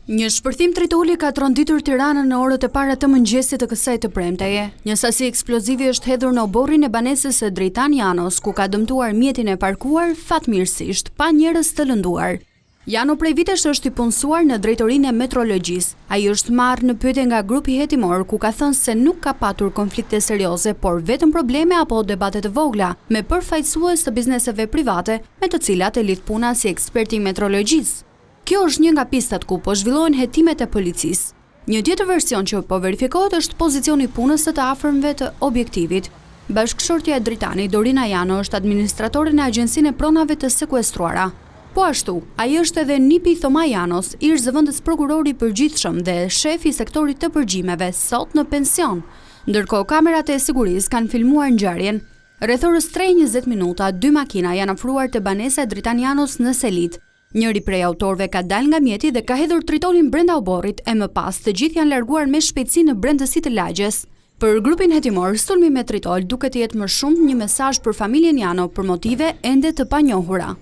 Një shpërthim tritoli ka tronditur Tiranën në orët e para të mëngjesit të kësaj të premteje. Një sasi eksplozivi është hedhur në oborrin e banesës së Dritan Janos, ku ka dëmtuar mjetin e parkuar, fatmirësisht, pa njerëz të lënduar. Jano prej vitesh është i punësuar në Drejtorinë e Metrologjisë. Ai është marrë në pyetje nga grupi hetimor, ku ka thënë se nuk ka patur konflikte serioze, por vetëm probleme apo debate të vogla me përfaqësues të bizneseve private me të cilat e lidh puna si ekspert i metrologjisë. Kjo është një nga pistat ku po zhvillohen hetimet e policisë. Një tjetër version që po verifikohet është pozicioni i punës së të afërmve të objektivit. Bashkëshortja e Dritanit, Dorina Jano është administratore në Agjencinë e Pronave të Sekuestruara. Po ashtu, ai është edhe nipi i Thoma Janos, ish-zëvendës prokuror i përgjithshëm dhe shef i sektorit të përgjimeve, sot në pension. Ndërkohë, kamerat e sigurisë kanë filmuar ngjarjen. Rreth orës 3 e 20 minuta, dy makina janë afruar te banesa e Dritan Janos në Selitë. Njëri prej autorëve ka dalë nga mjeti dhe ka hedhur tritolin brenda oborrit e më pas të gjithë janë larguar me shpejtësi në brendësi të lagjes. Për grupin hetimor, sulmi me tritol duket të jetë më shumë një mesazh për familjen Jano për motive ende të panjohura.